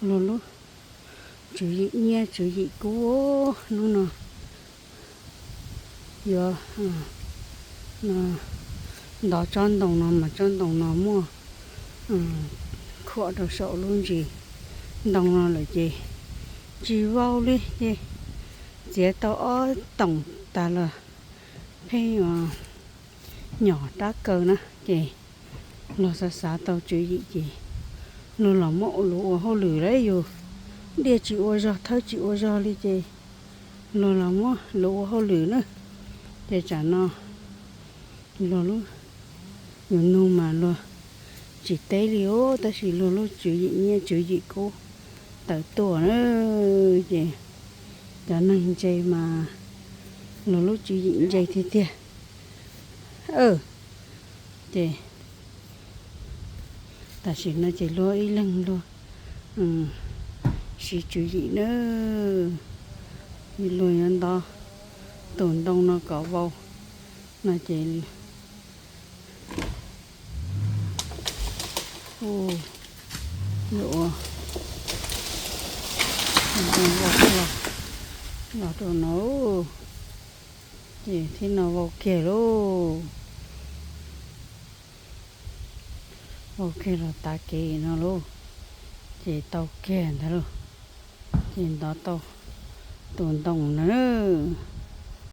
Luag lub tswv yim nyiaj tswv yim kub hnub no yuav ntov tsob ntoo no mas tsob ntoo no muaj khuam rau saum lub ntsis ntoo no lawm ces tsis vau li ces txiav tau ob toom tas los pheej nyom rab kaw na ces luag xav xav tau tswv yim ces luag los muab luv ua hauj lwm lawm yus diaj tsis ua zog thawb tsis ua zog li ces luag los muab luv ua hauj lwm na ces tsam no luag lub yus nug mas luag tsis teb li os tab sis luag lub tswv yim nyiaj tswv yim kub tawm tuaj na ces cov neeg ntse mas luag lub tswv yim ntse tiag tiag. Ces tam sim no ces luag ib leeg luag siv tswv yim na luag yuav ntov tus ntoo no kom vau no ces ua ntoo vau los rau no ces thiab no vau kiag lauj. Vau kiag los tav kev no lauj ces tau kiag ntag lauj ces ntov tau tus ntoo na.